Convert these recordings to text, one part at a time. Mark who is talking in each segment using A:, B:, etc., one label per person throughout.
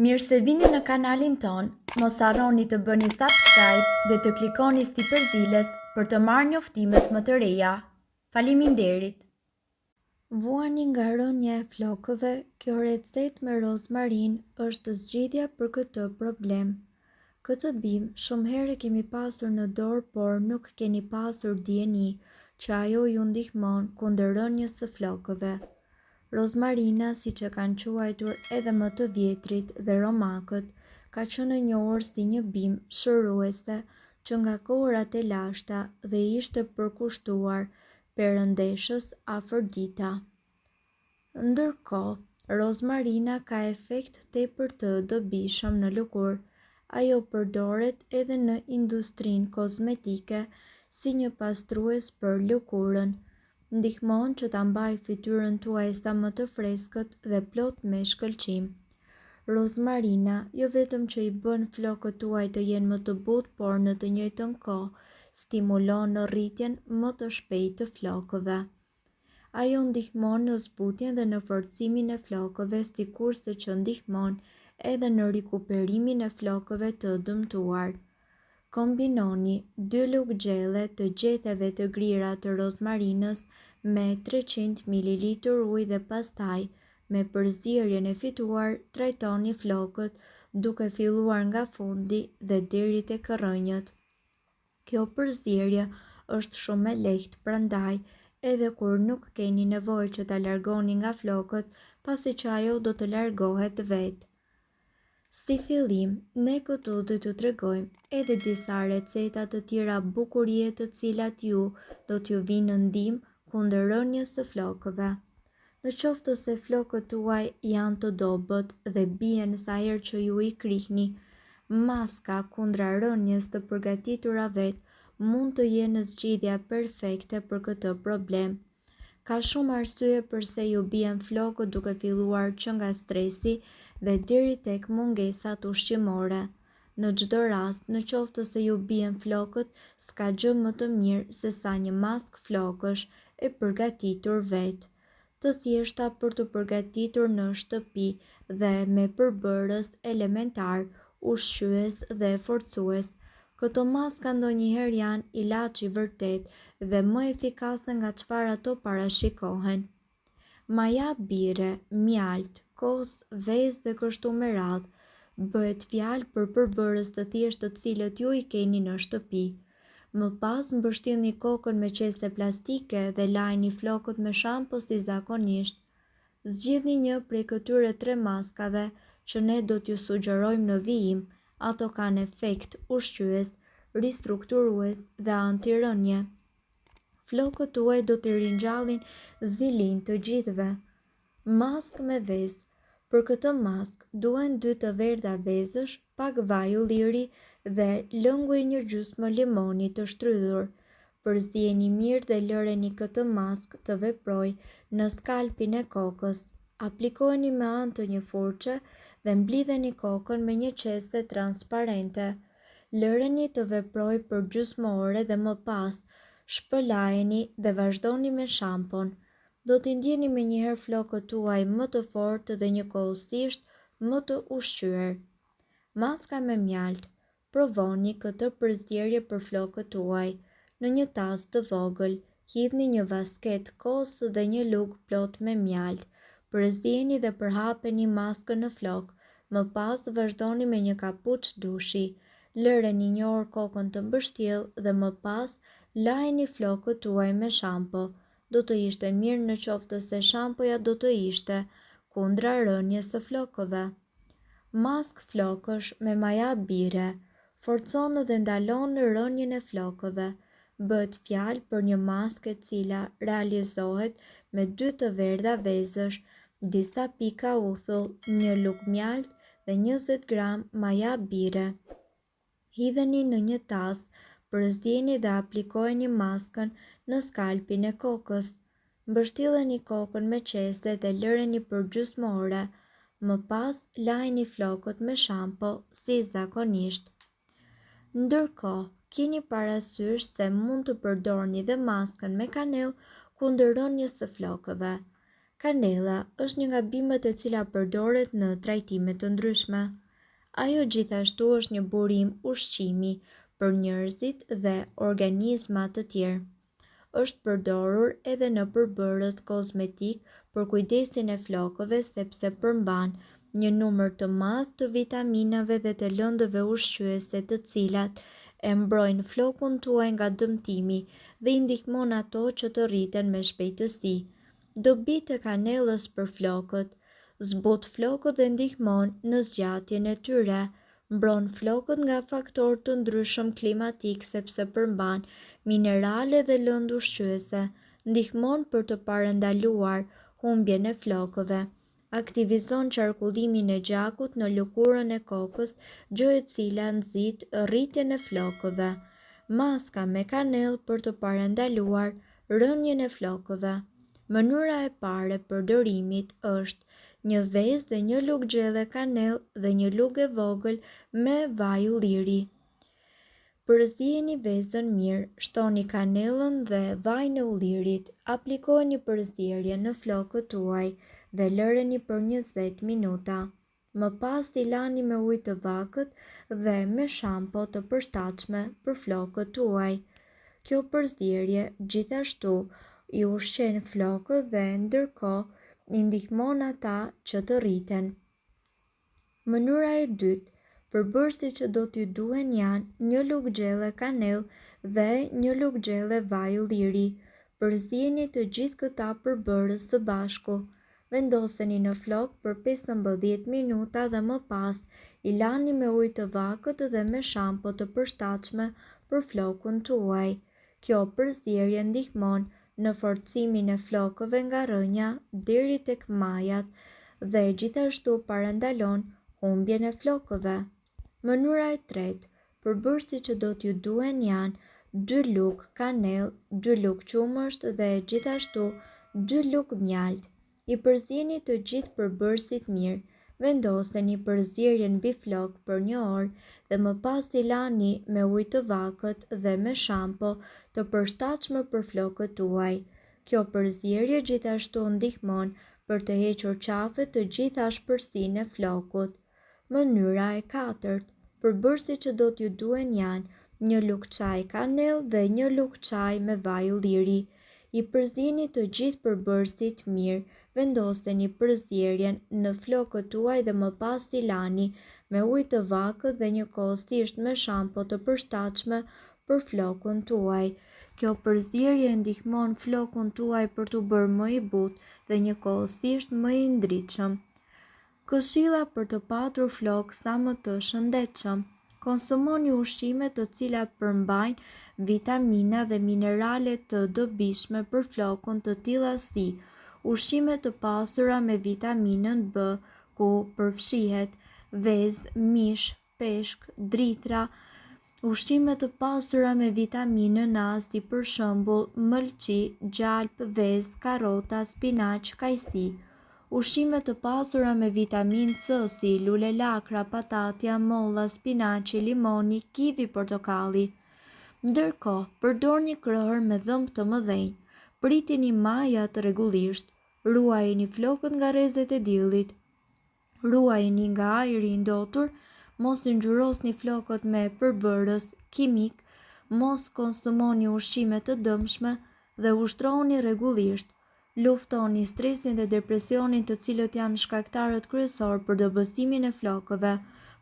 A: Mirë se vini në kanalin tonë, mos harroni të bëni subscribe dhe të klikoni sipër ziles për të marrë njoftimet më të reja. Faleminderit! Vuani nga rënia e flokëve, kjo recetë me rozmarinë është zgjidhja për këtë problem. Këtë bimë shumë herë e kemi pasur në dorë por nuk keni pasur dijeni që ajo ju ndihmon kundër rënies së flokëve. Rozmarina, siç e kanë quajtur edhe më të vjetrit dhe romakët, ka qenë e njohur si një bimë shëruese që nga kohërat e lashta dhe i ishte përkushtuar perëndeshës Afërdita. Ndërkohë, rozmarina ka efekt tepër të dobishëm në lëkurë. Ajo përdoret edhe në industrinë kozmetike si një pastrues për lëkurën. Ndihmon që ta mbajë fytyrën tuaj sa më të freskët dhe plot me shkëlqim. Rozmarina jo vetëm që i bën flokët tuaj të jenë më të butë por në të njëjtën kohë stimulon në rritjen më të shpejtë të flokëve. Ajo ndihmon në zbutjen dhe në forcimin e flokëve sikurse që ndihmon edhe në rikuperimin e flokëve të dëmtuar. Kombinoni dy lugë gjelle të gjetheve të grira të rozmarinës me 300 mililitër ujë dhe pastaj me përzierjen e fituar trajtoni flokët duke filluar nga fundi dhe deri tek rrënjët. Kjo përzierje është shumë e lehtë, prandaj edhe kur nuk keni nevojë që ta largoni nga flokët, pasi që ajo do të largohet vetë. Si fillim, ne këtu do t'ju tregojmë edhe disa receta të tjera bukurie të cilat ju do t'ju vijnë në ndihmë kundër rënies së flokëve. Në qoftë se flokët tuaj janë të dobët dhe bien sa herë që ju i krihni, maska kundra rënies të përgatitura vetë mund të jenë zgjidhja perfekte për këtë problem. Ka shumë arsye përse ju bien flokët duke filluar që nga stresi dhe deri tek mungesat ushqimore. Në çdo rast, në qoftë se ju bien flokët, s'ka gjë më të mirë se sa një maskë flokësh e përgatitur vetë. Të thjeshta për t'u përgatitur në shtëpi dhe me përbërës elementarë, ushqyes dhe forcues. Këto maska ndonjëherë janë ilaç i vërtetë dhe më efikase nga çfarë ato parashikohen. Maja birre, mjaltë, kos, vezë dhe kështu me radhë. Bëhet fjalë për përbërës të thjeshtë të cilët ju i keni në shtëpi. Më pas mbështillni kokën me qese plastike dhe lajini flokët me shampo si zakonisht. Zgjidhni një prej këtyre tre maskave që ne do t'ju sugjerojmë në vijim, ato kanë efekt ushqyes, ristrukturues dhe antirënie. Flokët tuaj do t'i ringjallin zilinë të gjithëve. Maskë me vezë. Për këtë maskë duhen dy të verdha vezësh, pak vaj ulliri dhe lëngu i një gjysmë limoni të shtrydhur. Përzieni mirë dhe lëreni këtë maskë të veprojë në skalpin e kokës. Aplikojeni me anë të një furçe dhe mblidheni kokën me një qese transparente. Lëreni të veprojë për gjysmë ore dhe më pas shpëlajeni dhe vazhdoni me shampon. Do t'i ndjeni menjëherë flokët tuaj më të fortë dhe njëkohësisht më të ushqyer. Maska me mjaltë. Provoni këtë përzierje për flokët tuaj. Në një tas të vogël, hidhni një vasketë kos dhe një lugë plot me mjaltë. Përzieni dhe përhapeni maskën në flokë. Më pas vazhdoni me një kapuç dushi. Lëreni një orë kokën të mbështjellë dhe më pas lajeni flokët tuaj me shampo. Do të ishte mirë në qoftë se shampoja do të ishte kundra rënies së flokëve. Maskë flokësh me maja birre, forcon dhe ndalon rënien e flokëve. Bëhet fjalë për një maskë e cila realizohet me dy të verdha vezësh, disa pika uthull, një lugë mjaltë dhe 20 gram maja birre. Hidheni në një tas, përzieni dhe aplikojeni maskën në skalpin e kokës. Mbështilleni kokën me qese dhe lëreni për gjysmë ore. Më pas lajini flokët me shampo si zakonisht. Ndërkohë, kini parasysh se mund të përdorni dhe maskën me kanellë kundër rënies së flokëve. Kanella është një nga bimët e cila përdoret në trajtime të ndryshme. Ajo gjithashtu është një burim ushqimi për njerëzit dhe organizma të tjerë. Është përdorur edhe në përbërës kozmetikë për kujdesin e flokëve sepse përmban një numër të madh të vitaminave dhe të lëndëve ushqyese të cilat e mbrojnë flokun tuaj nga dëmtimi dhe i ndihmon ato që të rriten me shpejtësi. Dobitë e kanellës për flokët, Zbut flokët dhe ndihmon në zgjatjen e tyre. Mbron flokët nga faktorë të ndryshëm klimatikë sepse përmban minerale dhe lëndë ushqyese. Ndihmon për të parandaluar humbjen e flokëve. Aktivizon qarkullimin e gjakut në lëkurën e kokës, gjë e cila nxit rritjen e flokëve. Maska me kanellë për të parandaluar rënien e flokëve. Mënyra e parë e përdorimit është një vezë dhe një lugë gjelle kanellë dhe një lugë e vogël me vaj ulliri. Përzieni vezën mirë, shtoni kanellën dhe vajin e ullirit, aplikojeni përzierjen në flokët tuaj dhe lëreni për 20 minuta. Më pas i lani me ujë të vakët dhe me shampo të përshtatshme për flokët tuaj. Kjo përzierje gjithashtu i ushqen flokët dhe ndërkohë i ndihmon ata që të rriten. Mënyra e dytë, përbërësit që do t'ju duhen janë një lugë gjelle kanellë dhe një lugë gjelle vaj ulliri. Përzieni të gjithë këta përbërës së bashku. Vendoseni në flokë për 15 minuta dhe më pas i lani me ujë të vakët dhe me shampo të përshtatshme për flokun tuaj. Kjo përzierje ndihmon në forcimin e flokëve nga rrënja deri tek majat dhe gjithashtu parandalon humbjen e flokëve. Mënyra e tretë, përbërësit që do t'ju duhen janë 2 lugë kanellë, 2 lugë qumësht dhe gjithashtu 2 lugë mjaltë. I përzieni të gjithë përbërësit mirë, vendoseni përzierjen mbi flokë për një orë dhe më pas i lani me ujë të vakët dhe me shampo të përshtatshme për flokët tuaj. Kjo përzierje gjithashtu ndihmon për të hequr qafe të gjithë ashpërsinë e flokut. Mënyra e katërt, përbërësit që do t'ju duhen janë një lugë çaji kanellë dhe një lugë çaji me vaj ulliri. I përzieni të gjithë përbërësit mirë, vendoseni përzierjen në flokët tuaj dhe më pas i lani me ujë të vakët dhe njëkohësisht me shampo të përshtatshme për flokun tuaj. Kjo përzierje e ndihmon flokun tuaj për t'u bërë më i butë dhe njëkohësisht më i ndritshëm. Këshilla për të patur flokë sa më të shëndetshëm. Konsumoni ushqime të cilat përmbajnë vitamina dhe minerale të dobishme për flokun të tilla si ushqime të pasura me vitaminën B, ku përfshihet vezë, mish, peshk, drithëra, ushqime të pasura me vitaminën A si për shembull mëlçi, gjalpë, vezë, karrota, spinaq, kajsi. Ushqime të pasura me vitaminë C si lulelakra, patatja, molla, spinaqi, limoni, kivi, portokalli. Ndërkohë, përdorni krehër me dhëmbë të mëdhenj. Pritini majat rregullisht. Ruajini flokët nga rrezet e diellit. Ruajini nga ajri i ndotur, mos i ngjyrosni flokët me përbërës kimikë, mos konsumoni ushqime të dëmshme dhe ushtrohuni rregullisht. Luftoni stresin dhe depresionin të cilët janë shkaktarët kryesorë për dobësimin e flokëve.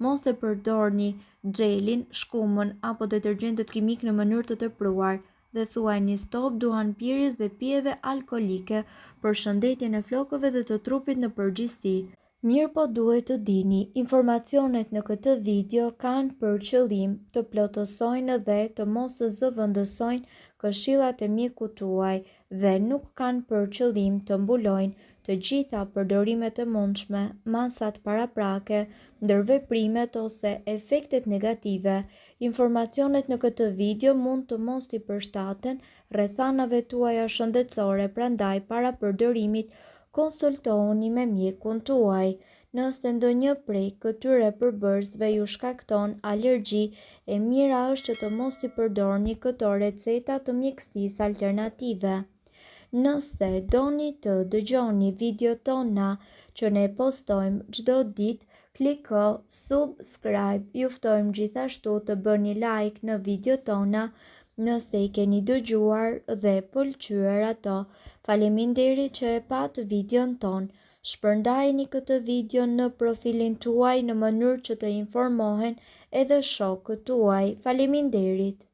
A: Mos e përdorni xhelin, shkumën apo detergjentët kimikë në mënyrë të tepruar. Dhe thuajini stop duhanpirjes dhe pijeve alkoolike për shëndetin e flokëve dhe të trupit në përgjithësi. Mirëpo duhet të dini, informacionet në këtë video kanë për qëllim të plotësojnë dhe të mos zëvendësojnë këshillat e mjekut tuaj dhe nuk kanë për qëllim të mbulojnë të gjitha përdorimet e mundshme, masat paraprake, ndërveprimet ose efektet negative Informacionet në këtë video mund të mos i përshtaten rrethanave tuaja shëndetësore, prandaj para përdorimit konsultohuni me mjekun tuaj. Nëse ndonjë prej këtyre përbërësve ju shkakton alergji, e mira është që të mos i përdorni këto receta të mjekësisë alternative. Nëse doni të dëgjoni videot tona që ne postojmë çdo ditë, kliko subscribe. Ju ftojmë gjithashtu të bëni like në videot tona nëse i keni dëgjuar dhe pëlqyer ato. Faleminderit që e patë videon tonë. Shpërndajeni këtë video në profilin tuaj në mënyrë që të informohen edhe shokët tuaj. Faleminderit!